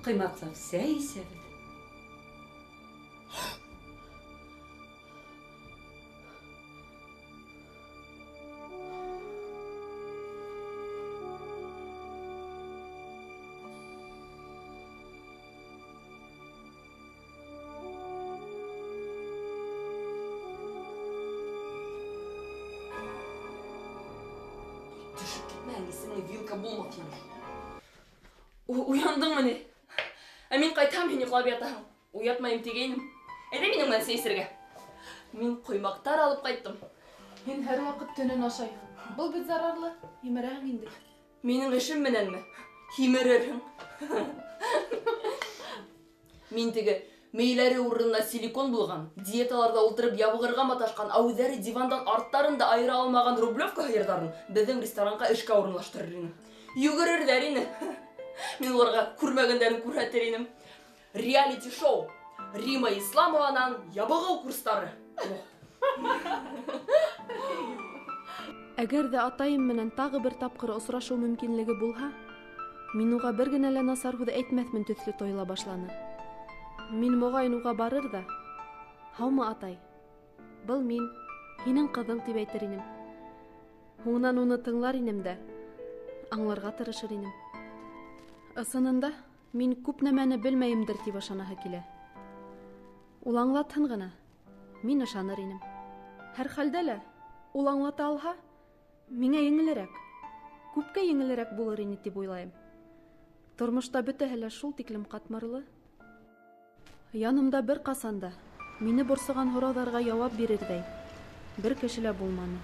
Ҡоймаҡлап сәй эсәбеҙ. Төшөп китмәһәң, исемең Вилка булмаҫ ине. Уяндыңмы ни? Ә мин ҡайтһам, һин йоҡлап ятаһың. Уятмайым тигәйнем. Әйҙә минең менән сәй эсергә. Мин ҡоймаҡтар алып ҡайттым. Һин һәр ваҡыт төнөн ашайһың. Был бит зарарлы. Һимерәһең инде. Минең эшем менәнме? Һимерерһең. Мин теге мейләре урынына силикон булған, диеталарҙа ултырып ябығырға маташҡан, ә үҙҙәре дивандан арттарын да айыра алмаған Рублевка һыйырҙарын беҙҙең ресторанға эшкә урынлаштырыр инем. Йүгерерҙәр ине. Мин уларға күрмәгәндәрен күрһәтер инем. Реалити-шоу. Рима Исламованан ябығыу курстары. Әгәр ҙә атайым менән тағы бер тапҡыр осрашыу мөмкинлеге булһа, мин уға бер генә лә насар һүҙ әйтмәҫмен төҫлө тойола башланы. Мин моғайын уға барыр ҙа, һаумы, атай, был мин, һинең ҡыҙың тип әйтер инем. Һуңынан уны тыңлар инем дә, аңларға тырышыр инем. Ысынында мин күп нәмәне белмәйемдер тип ышанаһы килә. Ул аңлатһын ғына, мин ышаныр инем. Һәр хәлдә лә ул аңлата алһа, миңә еңелерәк, күпкә еңелерәк булыр ине тип уйлайым. Тормошта бөтәһе лә шул тиклем ҡатмарлы. Янымда бер ҡасан да мине борсоған һорауҙарға яуап бирерҙәй бер кеше лә булманы.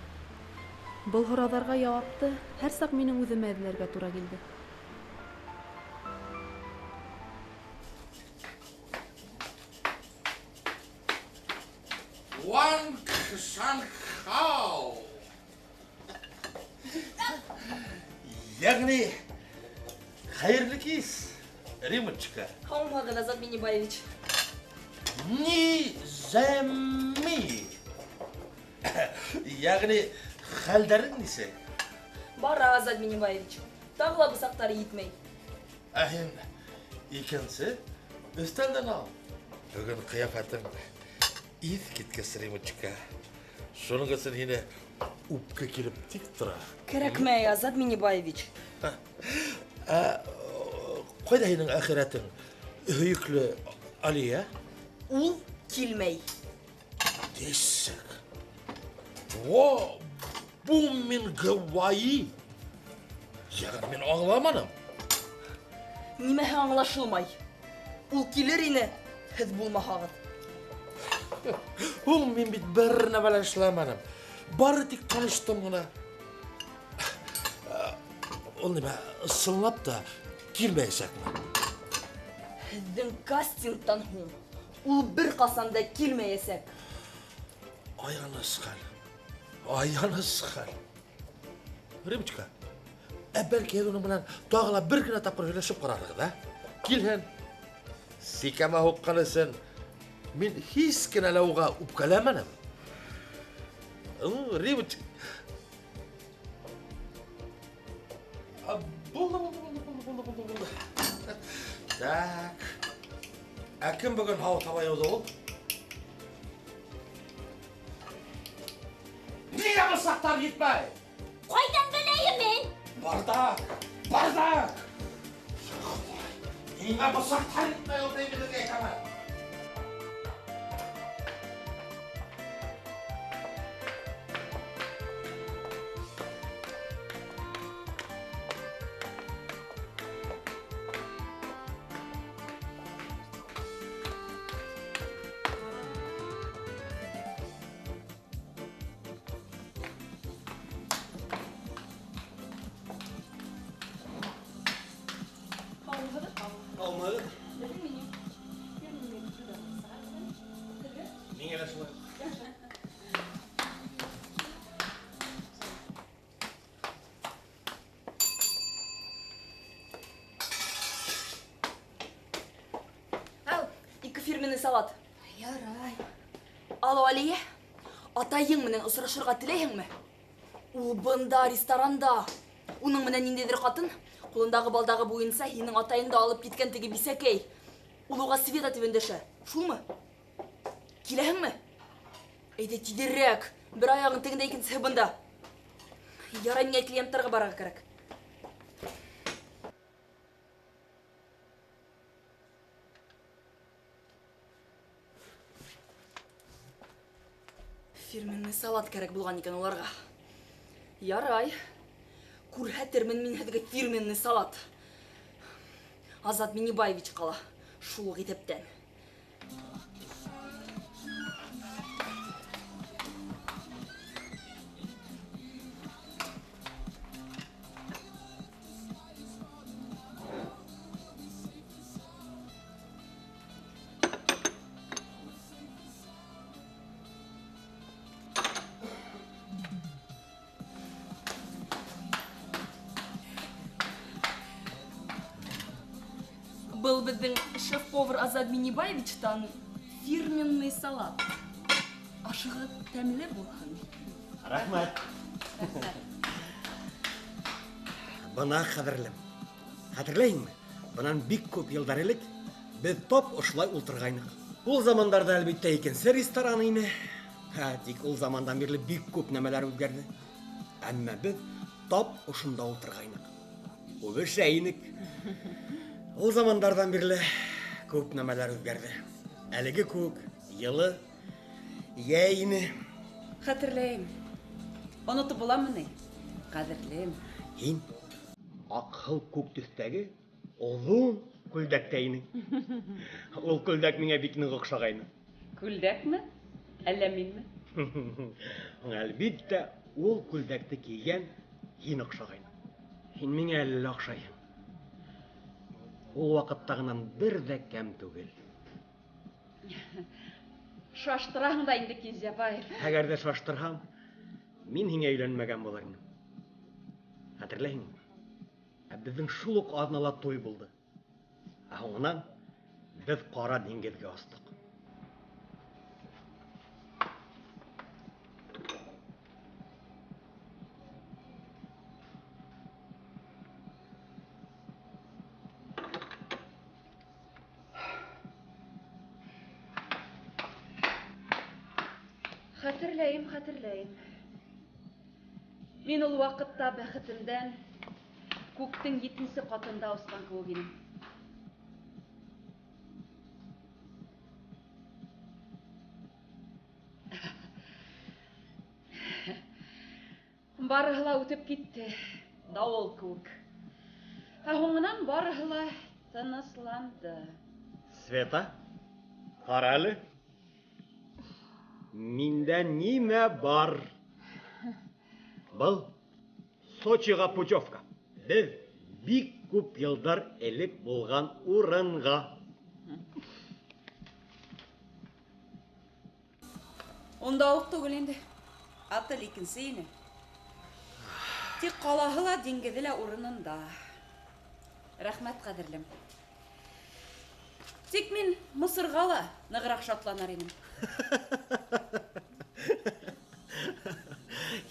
Был һорауҙарға яуапты һәр саҡ минең үҙемә эҙләргә тура килде. Ванг Шанхау. Ягъни хәйерле кис, Римочка. Һаумыһығыҙ, Азат Миннебаевич. Низами. Ягъни хәлдәрең нисек? Бара, Азат Миннебаевич. Тағы ла бысаҡтары етмәй. Ә һин икенсе өҫтәлдән ал. Бөгөн ҡиәфәтең иҫ киткес, Римочка. Шуның өсөн һине үпкә килеп тик тора. Кәрәкмәй, Азат Миннебаевич. Ә ҡайҙа һинең әхирәтең, һөйөклө Алия? Ул килмәй. Нисек? Во, бу мин гавайи. Ягъни мин аңламаным. Нимәһе аңлашылмай? Ул килер ине, һеҙ булмаһағыҙ. Ул мин бит бер нәмә лә эшләмәнем. Бары тик таныштым ғына. Ул нимә, ысынлап та килмәйәсәкме? Һеҙҙең кастингтан һуң ул бер ҡасан да килмәйәсәк. Аяныс хәл. Аяныс хәл. Римочка, ә бәлки һеҙ уның менән тағы ла бер генә тапҡыр һөйләшеп ҡарарһығыҙ, ә? Килһен. Сикәмә һуҡҡан өсөн мин һис кенә лә уға үпкәләмәнем. Римочка. Булды, булды, булды, булды, булды, булды, булды. Так. Ә кем бөгөн һау таба йыуҙы ул? Ниңә бысаҡтар етмәй? Ҡайҙан беләйем мин? Бардак! Бардак! Ниңә бысаҡтар етмәй ул теймелергә әйтәмен? Фирменный салат. Ярай. Алло, Алия. Атайың менән осрашырға теләйһеңме? Ул бында, ресторанда. Уның менән ниндәйҙер ҡатын Ҡулындағы балдағы буйынса һинең атайыңды алып киткән теге бисәкәй. Ул уға Света тип өндәшә. Шулмы? Киләһеңме? Әйҙә тиҙерәк. Бер аяғың тегендә, икенсеһе бында. Ярай, миңә клиенттарға барырға кәрәк. Фирменный салат кәрәк булған икән уларға. Ярай. Күрһәтермен мин һеҙгә фирменный салат. Азат Минибаевич ҡала. Шул уҡ иҫәптән. Был беҙҙең шеф-повар Азат Минибаевичтан фирменный салат. Ашығыҙ тәмле булһын. Рәхмәт. Бына ҡәҙерлем. Хәтерләйһеңме? Бынан бик күп йылдар элек беҙ топ ошолай ултырғайныҡ. Ул замандарҙа әлбиттә икенсе ресторан ине. Тик ул замандан бирле бик күп нәмәләр үҙгәрҙе. Әммә беҙ тап ошонда ултырғайныҡ. Үбешә инек. Ул замандарҙан бирле күп нәмәләр үҙгәрҙе. Әлеге күк, йылы, йәй ине. Хәтерләйем. Онотоп буламы ни? Ҡәҙерлем. Һин аҡһыл күк төҫтәге оҙон күлдәктә инең. Ул күлдәк миңә бик ныҡ оҡшағайны. Күлдәкме? Әллә минме? Әлбиттә, ул күлдәкте кейгән һин оҡшағайның. Һин миңә әле лә оҡшайһың. Ул ваҡыттағынан бер ҙә кәм түгел. Шаштыраһың да инде, Кинзябаев. Әгәр ҙә шаштырһам, мин һиңә өйләнмәгән булыр инем. Хәтерләйһеңме? Ә беҙҙең шул уҡ аҙнала туй булды. Ә һуңынан беҙ Ҡара диңгеҙгә остоҡ. Хәтерләйем, хәтерләйем. Мин ул ваҡытта бәхетемдән күктең 7-нсе ҡатында осҡан кеүек инем. Барыһы ла үтеп китте, дауыл кеүек. Ә һуңынан барыһы ла тынысланды. Света, ҡара әле. Миндә нимә бар? Был Сочиға путевка. Беҙ бик күп йылдар элек булған урынға. Унда уҡ түгел инде. Отель икенсе ине. Тик ҡалаһы ла, диңгеҙе лә урынында. Рәхмәт, ҡәҙерлем. Тик мин Мысырға ла нығыраҡ шатланыр инем.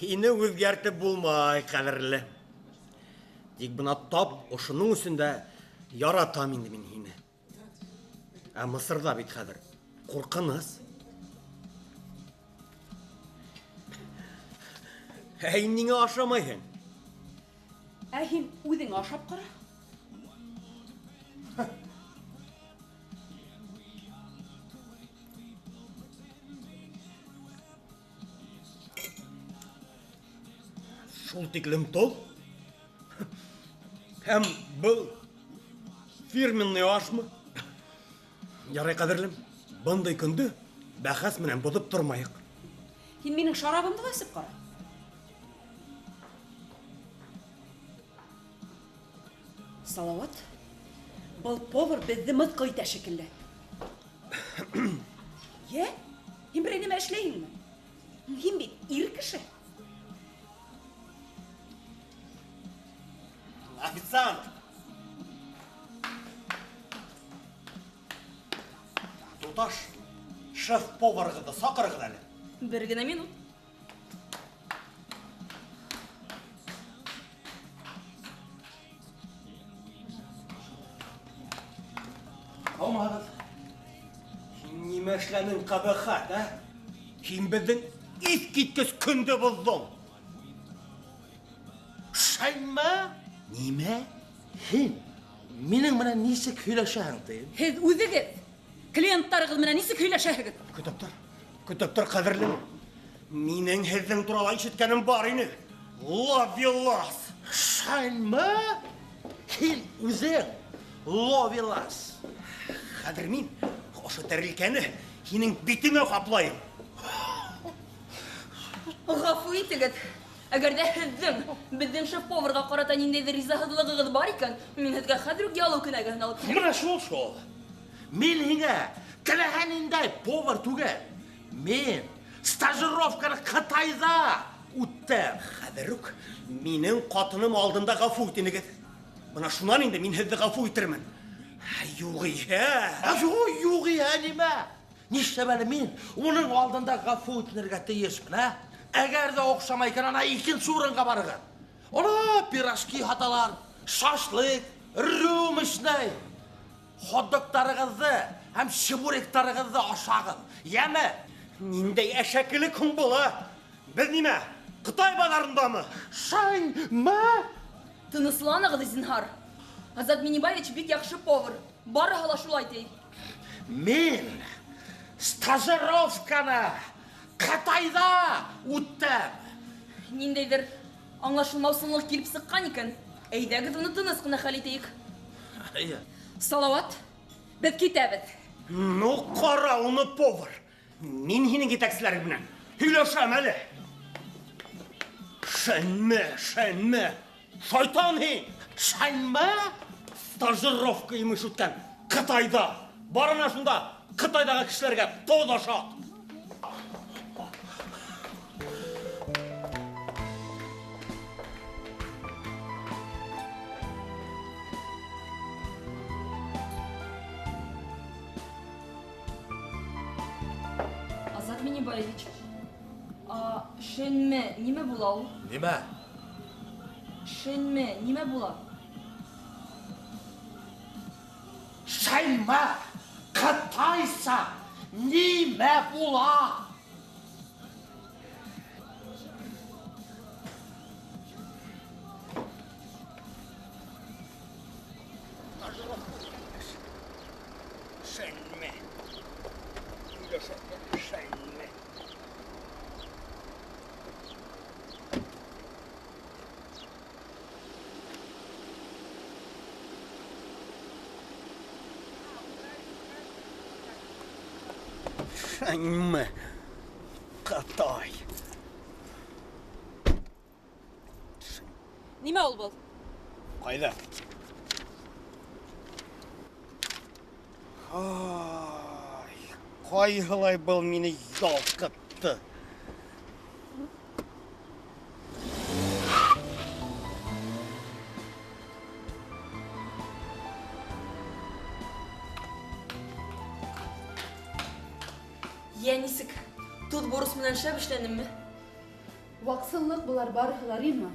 Һине үҙгәртеп булмай, ҡәҙерле. Тик бына тап ошоноң өсөн дә яратам инде мин һине. Ә Мысырҙа бит хәҙер ҡурҡыныс. Ә һин ниңә ашамайһың? Ә һин үҙең ашап ҡара. Шул тиклем тол. Һәм был фирменный ашмы? Ярай, ҡәҙерлем, бындай көндө бәхәс менән боҙоп тормайыҡ. Һин минең шарабымды ла эсеп ҡара. Салауат, был повар беҙҙе мыҫҡыл итә шикелле. Йә, һин берәй нәмә эшләйһеңме? Һин бит ир кеше. Официант! Туташ, шеф-поварығыҙҙы саҡырығыҙ әле. Бер генә минут. Һаумыһығыҙ. Һин нимә эшләнең, ҡәбәхәт, ә? Һин беҙҙең иҫ киткес көндө боҙҙоң. Шаймы? Нимә? Һин минең менән нисек һөйләшәһең, тием? Һеҙ үҙегеҙ клиенттарығыҙ менән нисек һөйләшәһегеҙ? Көтөп тор, көтөп тор, ҡәҙерлем. Минең һеҙҙең турала ишеткәнем бар ине. Ловелас! Шаймы? Һин үҙең ловелас. Хәҙер мин ошо тәрилкәне һинең битеңә ҡаплайым. Ғәфү итегеҙ. Әгәр ҙә һеҙҙең беҙҙең шеф-поварға ҡарата ниндәйҙер ризаһыҙлығығыҙ бар икән, мин һеҙгә хәҙер үк ялыу кенәгәһен алып киләм. Бына шул шул. Мин һиңә теләһә ниндәй повар түгел. Мин стажировканы Ҡытайҙа үттем. Хәҙер үк минең ҡатыным алдында ғәфү итенегеҙ. Бына шунан инде мин һеҙҙе ғәфү итермен. Юҡ иһә. Юҡ, юҡ иһә нимә? Нишләп әле мин уның алдында ғәфү үтенергә тейешмен, ә? Әгәр ҙә оҡшамай икән, ана икенсе урынға барығыҙ. Ана пирожки һаталар, шашлык, рюмочный. Хот-догтарығыҙҙы һәм чебуректарығыҙҙы ашағыҙ, йәме? Ниндәй әшәкелек һуң был, ә? Беҙ нимә, Ҡытай баҙарындамы? Шаймы? Тынысланығыҙ, зинһар. Азат Минибаевич бик яҡшы повар. Барыһы ла шулай ти. Мин стажировканы Ҡытайҙа үттем. Ниндәйҙер аңлашылмаусанлыҡ килеп сыҡҡан икән. Әйҙәгеҙ уны тыныс ҡына хәл итәйек. Әйе. Салауат, беҙ китәбеҙ. Ну, ҡара уны, повар. Мин һинең етәкселәрең менән һөйләшәм әле. Шәнмә, шәнмә. Шайтан һин. Шәнмә? Стажировка имеш үткән Ҡытайҙа. Барына шунда Ҡытайҙағы кешеләргә тоҙ ашат. Азат Минибаевич, а шәнмә нимә була ул? Нимә? Шәнмә нимә була? Шәнмә ҡытайса нимә була? Шәнмә. Шәнмә. Шәнмә. Ҡытай. Нимә ул был? Ҡайҙа? Ай, ҡайһылай был мине ялҡытты. Йә, нисек? Тоҙ борос менән шәп эшләнемме? Ваҡсыллыҡ былар барыһы ла, Римма.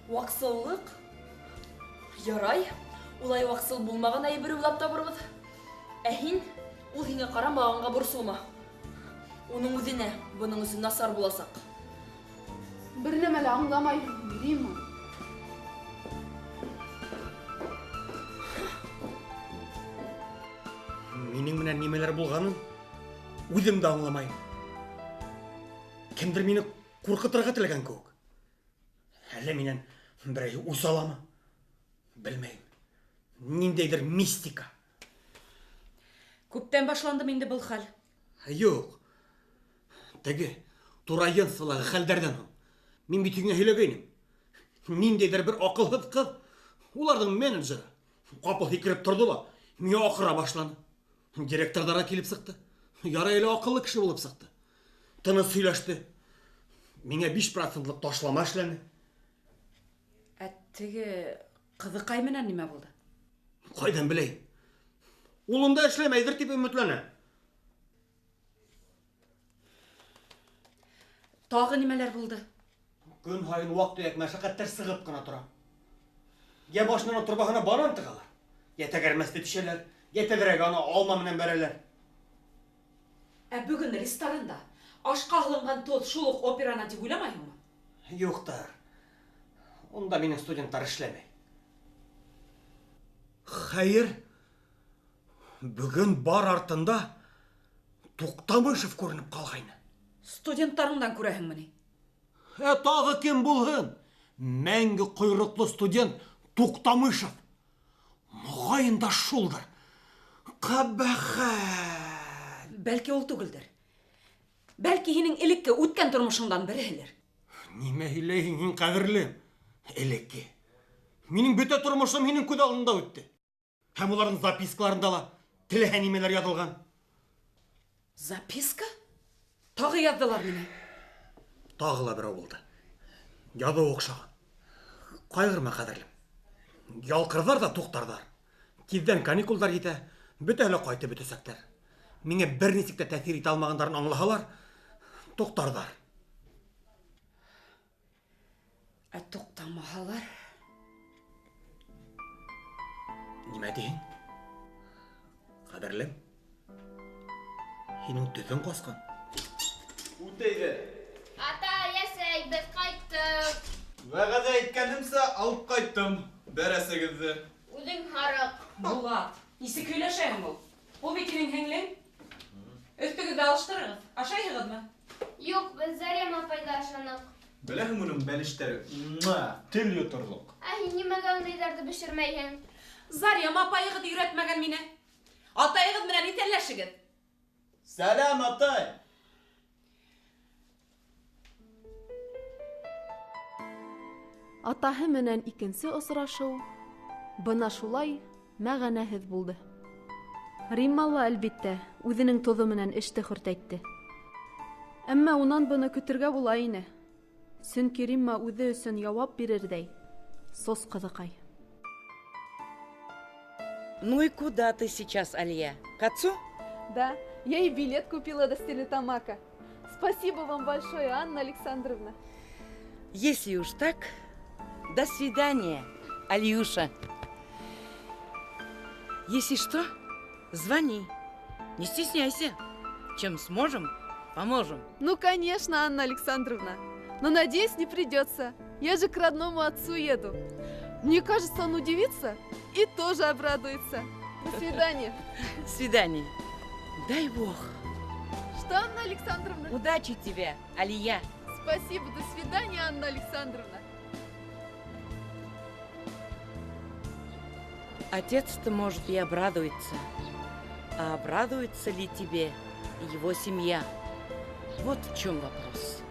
Ваҡсыллыҡ? Ярай, улай ваҡсыл булмаған әйбер уйлап табырбыҙ. Ә һин, ул һиңә ҡарамағанға борсолма. Уның үҙенә бының өсөн насар буласаҡ. Бер нәмә лә аңламайһың, Римма. Минең менән нимәләр булғанын үҙем дә аңламайым. Кемдер мине ҡурҡытырға теләгән кеүек. Әллә минән берәй үс аламы? Белмәйем. Ниндәйҙер мистика. Күптән башландымы инде был хәл? Юҡ. Теге турагентстволағы хәлдәрҙән һуң. Мин бит һиңә һөйләгәйнем. Ниндәйҙер бер аҡылһыҙ ҡыҙ, уларҙың менеджеры, ҡапыл һикереп торҙо ла миңә аҡыра башланы. Директорҙарға килеп сыҡты. Ярай әле аҡыллы кеше булып сыҡты. Тыныс һөйләште. Миңә 5% ташлама эшләне. Ә теге ҡыҙыҡай менән нимә булды? Ҡайҙан беләйем? Ул унда эшләмәйҙер тип өмөтләнә. Тағы нимәләр булды? Көн һайын ваҡ-төйәк мәшәҡәттәр сығып ҡына тора. Йә башынан торбаһына банан тығалар, йә тәгәрмәсте тишәләр, Йә тәҙрәгә аны алма менән бәрәләр. Ә бөгөн ресторанда ашҡа һалынған тоҙ шул уҡ операнан тип уйламайһыңмы? Юҡтыр. Унда минең студенттар эшләмәй. Хәйер, бөгөн бар артында Туҡтамышев күренеп ҡалғайны. Студенттарыңдан күрәһеңме ни? Ә тағы кем булһын? Мәңге ҡойроҡло студент Туҡтамышев. Моғайын да шулдыр. Ҡәбәхәт. Бәлки ул түгелдер. Бәлки һинең элекке үткән тормошоңдан береһелер. Нимә һөйләйһең һин, ҡәҙерлем? Элекке. Минең бөтә тормошом һинең күҙ алдында үтте. Һәм уларҙың запискаларында ла теләһә нимәләр яҙылған. Записка? Тағы яҙҙылар мине. Тағы ла берәү булды. Яҙыу оҡшаған. Ҡайғырма, ҡәҙерлем. Ялҡырҙар ҙа туҡтарҙар. Тиҙҙән каникулдар етә, бөтәһе лә ҡайтып бөтәсәктәр. Миңә бер нисек тә тәьҫир итә алмағандарын аңлаһалар, туҡтарҙар. Ә туҡтамаһалар? Нимә тиһең? Ҡәҙерлем, һинең төҫөң ҡасҡан. Үтәйҙе. Атай, әсәй, беҙ ҡайттыҡ. Вәғәҙә иткәнемсә алып ҡайттым бәрәсегеҙҙе. Үҙең һарыҡ. Булат, нисек һөйләшәһең ул? Ул бит һинең һеңлең. Өҫтөгөҙҙө алыштырығыҙ. Ашайһығыҙмы? Юҡ, беҙ Зарема апайҙа ашаныҡ. Беләһең уның бәлештәре, тел йоторлоҡ. Ә һин нимәгә ундайҙарҙы бешермәйһең? Зарема апайығыҙ өйрәтмәгән мине. Атайығыҙ менән иҫәнләшегеҙ. Сәләм, атай! Атаһы менән икенсе осрашыу бына шулай мәғәнәһеҙ булды. Римма ла, әлбиттә, үҙенең тоҙо менән эште хөртәйтте. Әммә унан быны көтөргә була ине. Сөнки Римма үҙе өсөн яуап бирерҙәй сос ҡыҙыҡай. Ну и куда ты сейчас, Алия? К отцу? Да, я и билет купила до Стерлитамака. Спасибо вам большое, Анна Александровна. Если уж так, до свидания, Алиюша. Если что, звони. Не стесняйся. Чем сможем, поможем. Ну, конечно, Анна Александровна. Но, надеюсь, не придется. Я же к родному отцу еду. Мне кажется, он удивится и тоже обрадуется. До свидания. До свидания. Дай Бог. Что, Анна Александровна? Удачи тебе, Алия. Спасибо. До свидания, Анна Александровна. Отец-то, может, и обрадуется. А обрадуется ли тебе его семья? Вот в чем вопрос.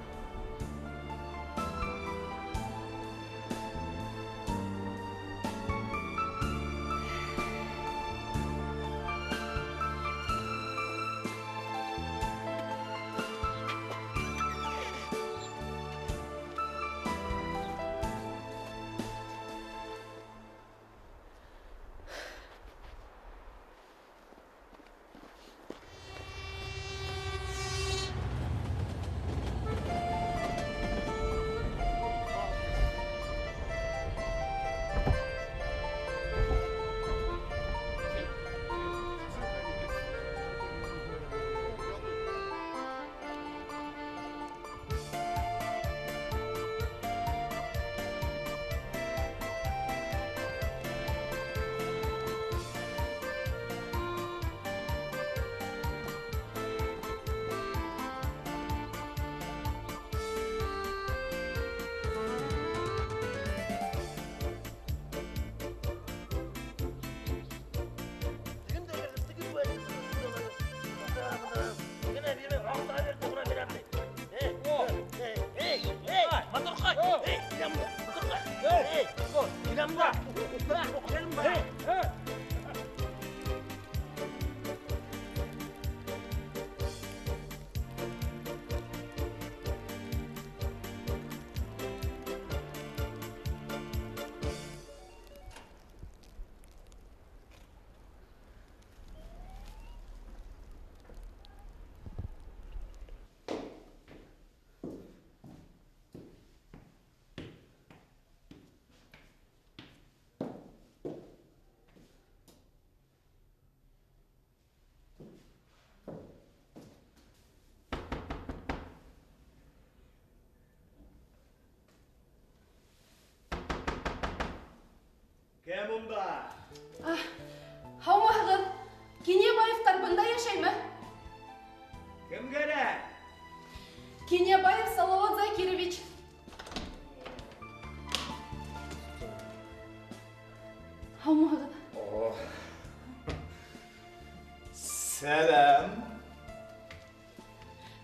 Сәләм.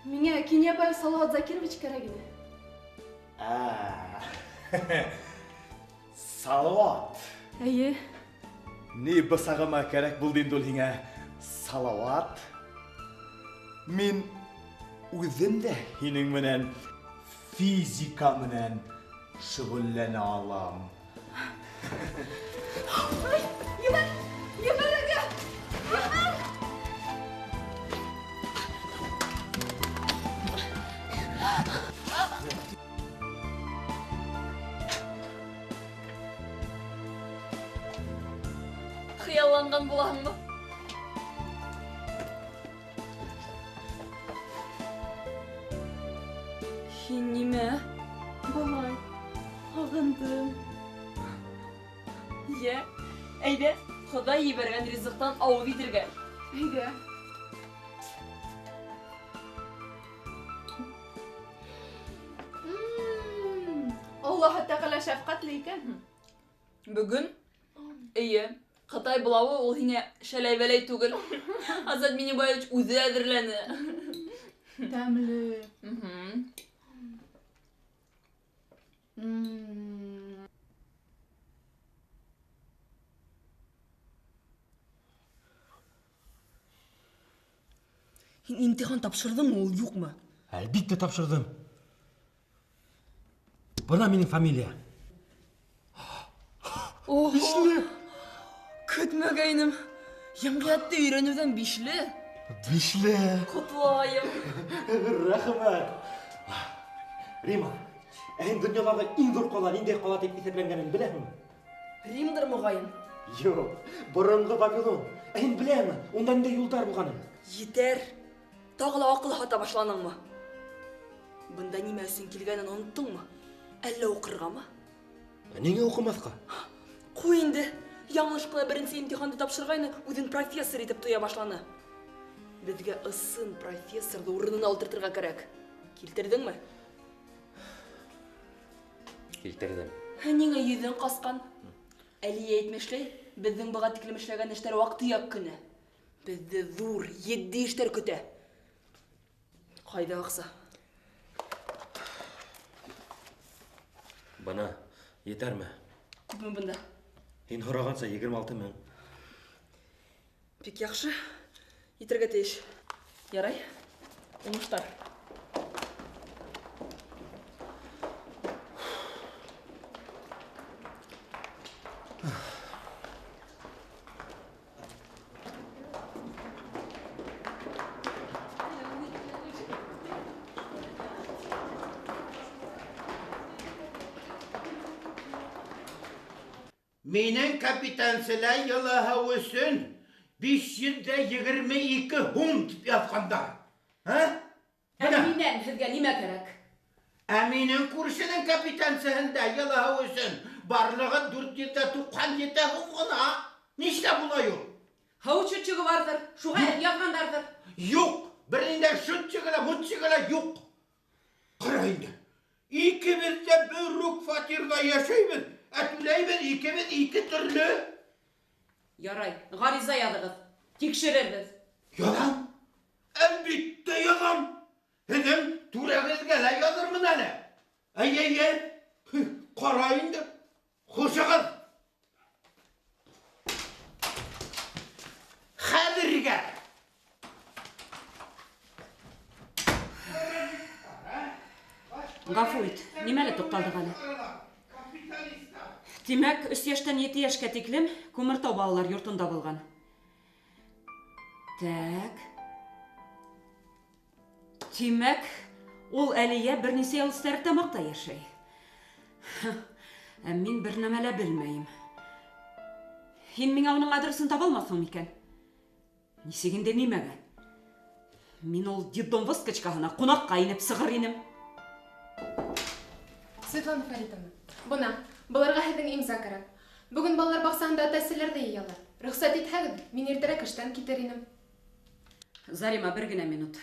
Миңә Кинйәбаев Салауат Закирович кәрәк ине. Салауат. Эйе. Ни бысағыма кәрәк булды инде ул һиңә, Салауат. Мин үҙем дә һинең менән физика менән шөғөлләнә алам. Ай, ебәр, ебәрергә, ебәр! Хыялланған булаһыңмы? Һин нимә? Балай, һағындым. Йә, әйҙә, Хоҙай ебәргән ризыҡтан ауыҙ итергә. Әйҙә. Аллаһы Тәғәлә шәфҡәтле икән. Бөгөн, эйе, Ҡытай былауы ул һиңә шәләй-бәләй түгел. Азат Миннебаевич үҙе әҙерләне. Тәмле. Һин имтихан тапшырҙыңмы ул, юҡмы? Әлбиттә тапшырҙым. Бына минең фамилия. Ого! Бишле! Көтмәгәйнем. Йәмғиәтте өйрәнеүҙән бишле. Бишле. Ҡотлайым. Рәхмәт. Рима, ә һин донъялағы иң ҙур ҡала ниндәй ҡала тип иҫәпләнгәнен беләһеңме? Римдыр моғайын. Юҡ, боронғо Вавилон. Ә һин беләһеңме, унда ниндәй юлдар булғанын? Етәр. Тағы ла аҡыл һата башланыңмы? Бында нимә өсөн килгәнен оноттоңмо? Әллә уҡырғамы? Ә ниңә уҡымаҫҡа? Ҡуй инде. Яңылыш ҡына беренсе имтиханды тапшырғайны, үҙен профессор итеп тоя башланы. Беҙгә ысын профессорҙы урынына ултыртырға кәрәк. Килтерҙеңме? Килтерҙем. Ә ниңә йөҙөң ҡасҡан? Әлиә әйтмешләй, беҙҙең быға тиклем эшләгән эштәр ваҡ-төйәк кенә. Беҙҙе ҙур, етди эштәр көтә. Ҡайҙа аҡса? Бына, етәрме? Күпме бында? Һин һорағанса 26 мең. Бик яҡшы. Етергә тейеш. Ярай, уңыштар. Минең капитансыла йылыһы өсөн 522 һум тип яҙғандар. Һа? Ә минән һеҙгә нимә кәрәк? Ә минең күршенең капитансыһында йылыһы өсөн барлығы 497 һум ғына. Нишләп улай ул? Һыу счетчигы барҙыр, шуға яҙғандарҙыр. Юҡ, бер ниндәй счетчигы ла, мутчигы ла юҡ. Ҡара инде. Икебеҙ ҙә бер үк фатирҙа йәшәйбеҙ. Ә түләйбеҙ икебеҙ ике төрлө. Ярай, ғариза яҙығыҙ. Тикшерербеҙ. Яҙам. Әлбиттә яҙам. Һеҙҙең түрәгеҙгә лә яҙырмын әле. Әй-әй-әй. Ҡара инде. Хушығыҙ. Хәҙергә. Ғәфү ит, нимәлә туҡталдыҡ әле? Тимәк, 3 йәштән 7 йәшкә тиклем Күмертау балалар йортонда булған. Так. Тимәк, ул Әлиә бер нисә йыл Стәрлетамаҡта йәшәй. Ә мин бер нәмә лә белмәйем. Һин миңә уның адресын таба алмаҫһың микән? Нисек инде нимәгә? Мин ул детдом выскочкаһына ҡунаҡҡа инеп сығыр инем. Светлана Фаритовна, бына, быларға һеҙҙең имза кәрәк. Бөгөн балалар баҡсаһында ата-әсәләрҙе йыялар. Рөхсәт итһәгеҙ, мин иртәрәк эштән китер инем. Зарима, бер генә минут.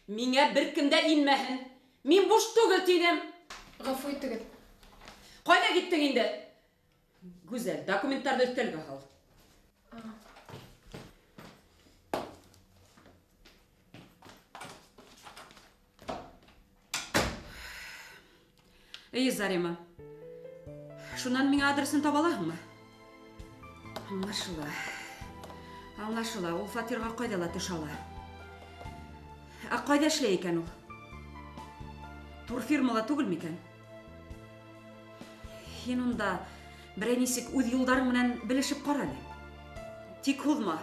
Миңә бер кем дә инмәһен. Мин буш түгел тинем. Ғәфү итегеҙ. Ҡайҙа киттең инде? Гүзәл, документтарҙы өҫтәлгә һал. Эйе, Зарима. Шунан миңә адресын таба алаһыңмы? Аңлашыла. Аңлашыла, ул фатирға ҡайҙа ла төшә ала. Ә ҡайҙа эшләй икән ул? Турфирмала түгел микән? Һин унда берәй нисек үҙ юлдарың менән белешеп ҡара әле. Тик һуҙма.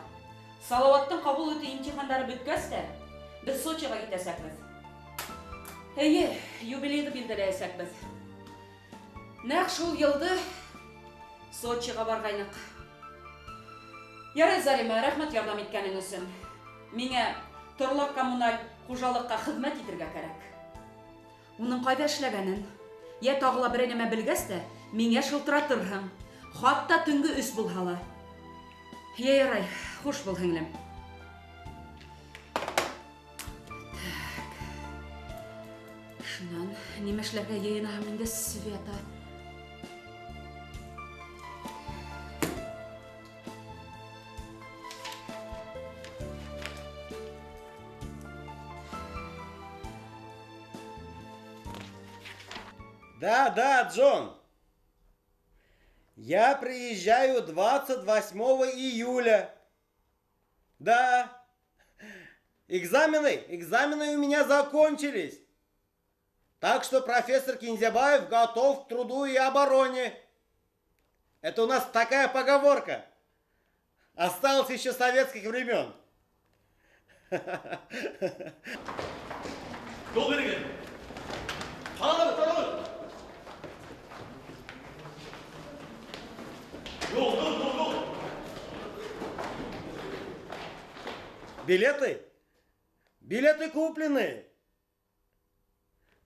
Салауаттың ҡабул итеү имтихандары бөткәс тә, беҙ Сочиға китәсәкбеҙ. Эйе, юбилейҙы билдәләйәсәкбеҙ. Нәҡ шул йылды Сочиға барғайныҡ. Ярай, Зарима, рәхмәт ярҙам иткәнең өсөн. Миңә торлаҡ коммуналь хужалыҡҡа хеҙмәт итергә кәрәк. Уның ҡайҙа эшләгәнен, йә тағы ла берәй нәмә белгәс тә, миңә шылтыратырһың. Хатта төнгө 3 булһа ла. Йә, ярай, хуш бул, һеңлем. Так. Шунан нимә эшләргә йыйынаһың инде, Света? Да, да, Джон. Я приезжаю 28 июля. Да. Экзамены у меня закончились. Так что профессор Кинзябаев готов к труду и обороне. Это у нас такая поговорка. Осталась еще с советских времен. Юл бирегеҙ. Ҡарағыҙ, ҡарағыҙ. Юл, юл, юл, юл. Билеты? Билеты куплены.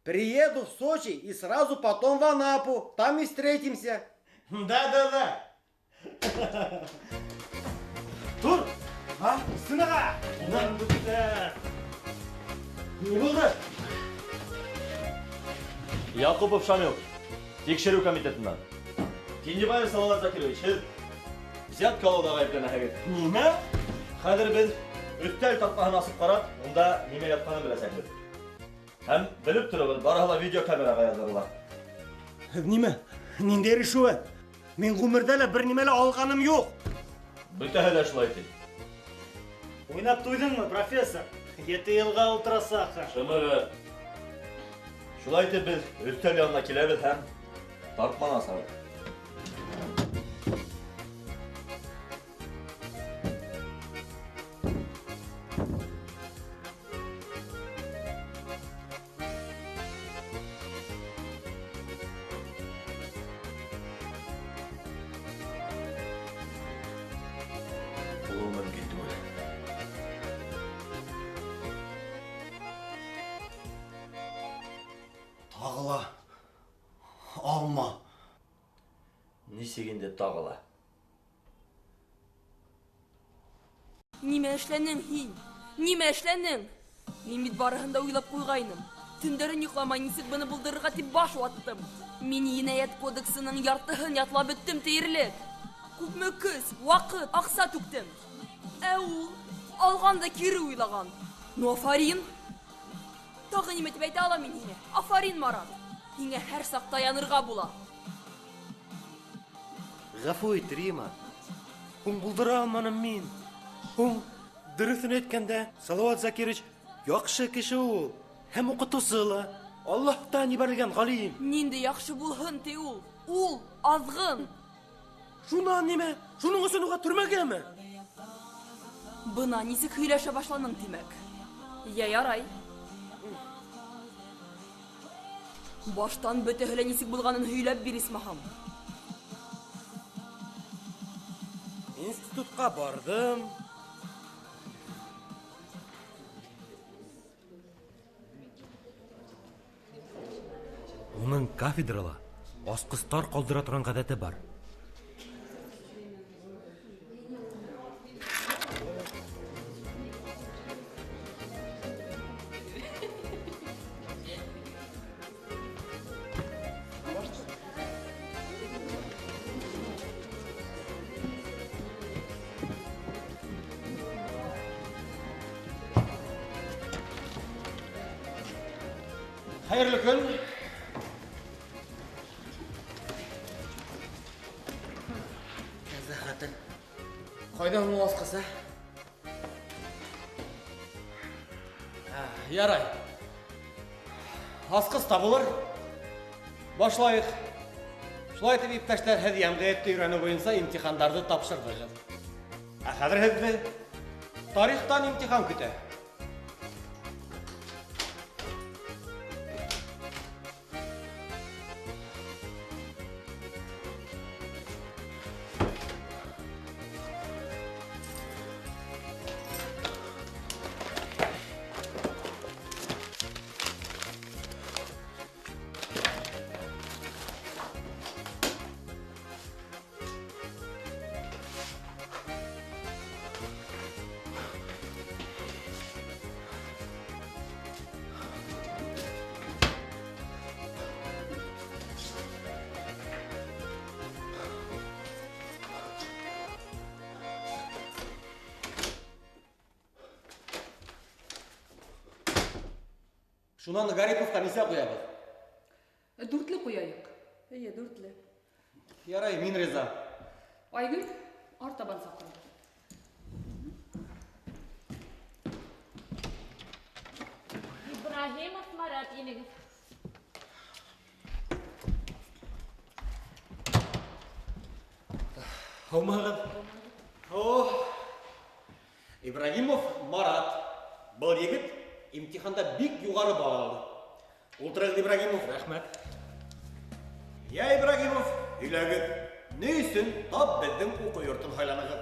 Приеду в Сочи и сразу потом в Анапу. Там и встретимся. Да-да-да. Тур! А? Сыныға! Не булды? Якупов Шамил, тикшереү комитетынан. Киндибаев Салават Закирович, һеҙ взятка алыуҙа ғәйепләнәһегеҙ. Нимә? Хәҙер беҙ өҫтәл тартмаһын асып ҡарап, унда нимә ятҡанын беләсәкбеҙ. Һәм белеп тороғоҙ, барыһы ла видеокамераға яҙҙырыла. Нимә? Ниндәй ришүәт? Мин ғүмерҙә лә бер нимә лә алғаным юҡ. Бөтәһе лә шулай ти. Уйнап туйҙыңмы, профессор? 7 йылға ултырасаҡ. Шымығы. Шулай итеп беҙ өҫтәл янына киләбеҙ һәм тартманы асабыҙ. Булыуы мөмкин түгел. Тағы ла алма. Нисек инде тағы ла? Нимә эшләнең һин? Нимә эшләнең? Мин бит барыһын да уйлап ҡуйғайным. Төндәрен йоҡламай нисек быны булдырырға тип баш ваттым. Мин енәйәт кодексының яртыһын ятлап бөттөм тиерлек. Күпме көс, ваҡыт, аҡса түктем. Ә ул алған да кире уйлаған. Ну, афарин! Тағы нимә тип әйтә алам мин һиңә? Афарин, Марат! Һиңә һәр саҡ таянырға була. Ғәфү ит, Рима. Һуң булдыра алманым мин. Һуң, дөрөҫөн әйткәндә, Салават Закирович яҡшы кеше ул. Һәм уҡытыусы ла. Аллаһтан ебәрелгән ғалим. Ниндәй яҡшы булһын ти ул? Ул аҙғын. Шунан нимә? Шуның өсөн уға төрмәгәме? Бына нисек һөйләшә башланың, тимәк. Йә, ярай. Баштан бөтәһе лә нисек булғанын һөйләп бир, исмаһам. Институтҡа барҙым. Уның кафедрала асҡыстар ҡалдыра торған ғәҙәте бар. Хәйерле көн. Ҡайҙа һуң ул асҡыс, ә? Ярай. Асҡыс табылыр. Башлайыҡ. Шулай итеп, иптәштәр, һеҙ йәмғиәтте өйрәнеү буйынса имтихандарҙы тапшырҙығыҙ. Ә хәҙер һеҙҙе тарихтан имтихан көтә. Шунан Гариповҡа нисә ҡуябыҙ? Дүртле ҡуяйыҡ. Эйе, дүртле. Ярай, мин риза. Айгөл, артабан саҡырҙы. Ибраһимов Марат инегеҙ. Һаумыһығыҙ? О, Ибраһимов Марат. Был егет имтиханда бик юғары балл алды. Ултырығыҙ, Ибрагимов. Рәхмәт. Я, Ибрагимов, һөйләгеҙ. Ни өсөн тап беҙҙең уҡыу йортон һайланығыҙ?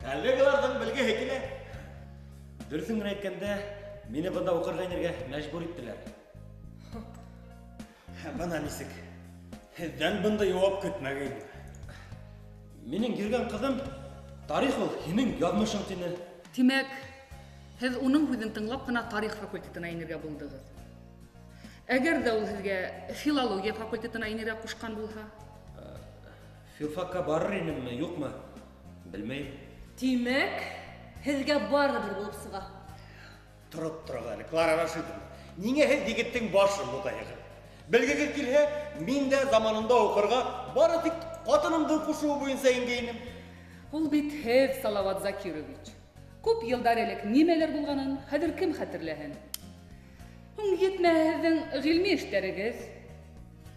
Коллегаларҙың белгеһе килә. Дөрөҫөн генә әйткәндә, мине бында уҡырға инергә мәжбүр иттеләр. Бына нисек. Һеҙҙән бында яуап көтмәгәйнем. Минең йөрөгән ҡыҙым, тарих ул һинең яҙмышың тине. Тимәк, һеҙ уның һүҙен тыңлап ҡына тарих факультетына инергә булдығыҙ. Әгәр ҙә ул һеҙгә филология факультетына инергә ҡушҡан булһа? Филфакка барыр инемме, юҡмы? Белмәйем. Тимәк, һеҙгә барыбер булып сыға. Тороп тороғоҙ әле, Клара Рашидовна. Ниңә һеҙ егеттең башын бутайһығыҙ? Белгегеҙ килһә, мин дә заманында уҡырға бары тик ҡатынымдың ҡушыуы буйынса ингәйнем. Ул бит һеҙ, Салават Закирович. Күп йылдар элек нимәләр булғанын хәҙер кем хәтерләһен? Һуң етмәһә һеҙҙең ғилми эштәрегеҙ,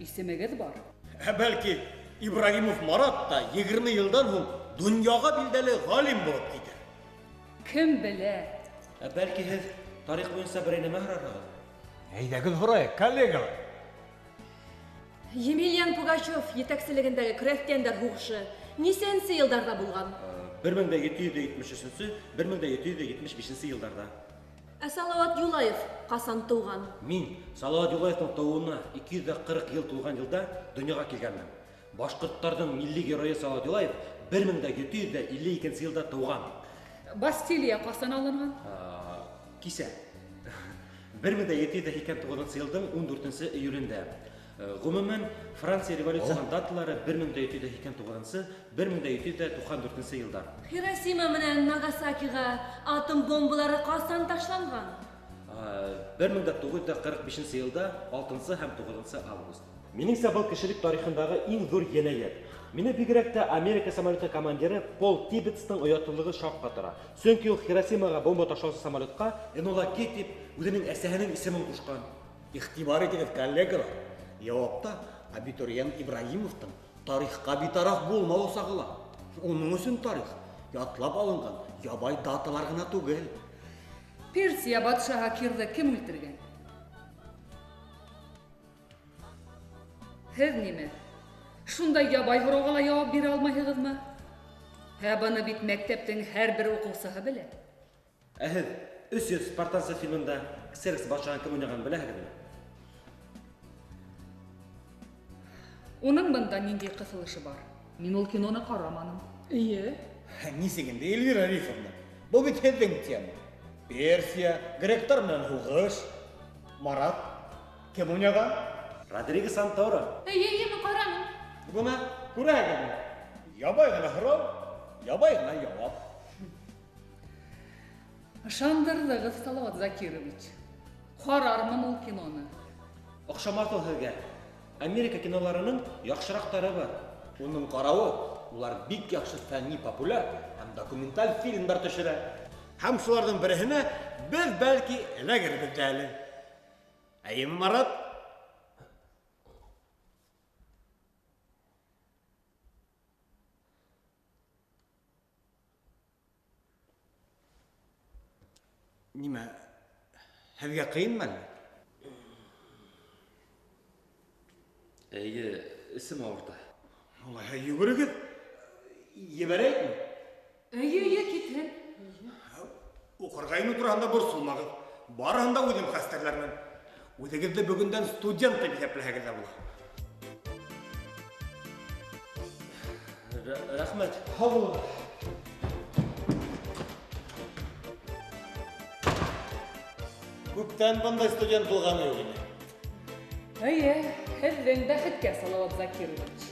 исемегеҙ бар. Ә бәлки Ибрагимов Марат та 20 йылдан һуң донъяға билдәле ғалим булып китер. Кем белә? Ә бәлки һеҙ тарих буйынса берәй нәмә һорарһығыҙ? Әйҙәгеҙ һорайыҡ, коллегалар. Емельян Пугачев етәкселегендәге крәҫтиәндәр һуғышы нисәнсе йылдарҙа булған? 1773-нсе, 1775 йылдарҙа. Ә Салават Юлаев ҡасан тыуған? Мин Салават Юлаевтың тыуыуына 240 йыл тулған йылда донъяға килгәнмен. Башҡорттарҙың милли геройы Салават Юлаев 1752 йылда тыуған. Бастилия ҡасан алынған? Кисә. 1789 йылдың 14 июлендә. Ғөмүмән, Франция революцияһының даталары 1789-нсы, 1794 йылдар. Хиросима менән Нагасакиға атом бомбалары ҡасан ташланған? 1945 йылда 6 һәм 9 август. Минеңсә, был кешелек тарихындағы иң ҙур енәйәт. Мине бигерәк тә Америка самолеты командиры Пол Тибетстың оятлылығы шаҡ ҡатыра. Сөнки ул Хиросимаға бомба ташлаусы самолетҡа Энола Гей тип үҙенең әсәһенең исемен ҡушҡан. Иғтибар итегеҙ, коллегалар. Яуапта абитуриент Ибрагимовтың тарихҡа битараф булмауы сағыла. Уның өсөн тарих ятлап алынған ябай даталар ғына түгел. Персия батшаһы Кирҙы кем үлтергән? Һеҙ нимә? Шундай ябай һорауға ла яуап бирә алмайһығыҙмы? Ә быны бит мәктәптең һәр бер уҡыусыһы белә. Ә һеҙ 300 спартанцы фильмында Ксеркс батшаһын кем уйнағанын беләһегеҙме? Уның бында ниндәй ҡыҫылышы бар? Мин ул киноны ҡараманым. Эйе. Нисек инде, Эльвира Рифовна? Был бит һеҙҙең тема. Персия, гректар менән һуғыш. Марат, кем уйнаған? Родриго Санторо. Эйе, эйе, мин ҡараным. Бына күрәһегеҙме? Ябай ғына һорау, ябай ғына яуап. Ышандырҙығыҙ, Салават Закирович. Ҡарармын ул киноны. Оҡшамаҫ ул һеҙгә. Америка киноларының яҡшыраҡтары бар. Уның ҡарауы, улар бик яҡшы фәнни популяр һәм һәм документаль фильмдар төшөрә. Һәм шуларҙың береһенә беҙ бәлки эләгербеҙ ҙә әле. Әйеме, Марат? Нимә, һеҙгә ҡыйынмы әллә? Эйе, эсем ауырта. Улайһа йүгерегеҙ. Ебәрәйекме? Эйе, эйе, китһен. Уҡырға инеү тураһында борсолмағыҙ. Барыһын да үҙем хәстәрләрмен. Үҙегеҙҙе бөгөндән студент тип иҫәпләһәгеҙ ҙә була. Рәхмәт. Һау булығыҙ. Күптән бындай студент булғаны юҡ ине. Эйе, һеҙҙең бәхеткә, Салауат Закирович.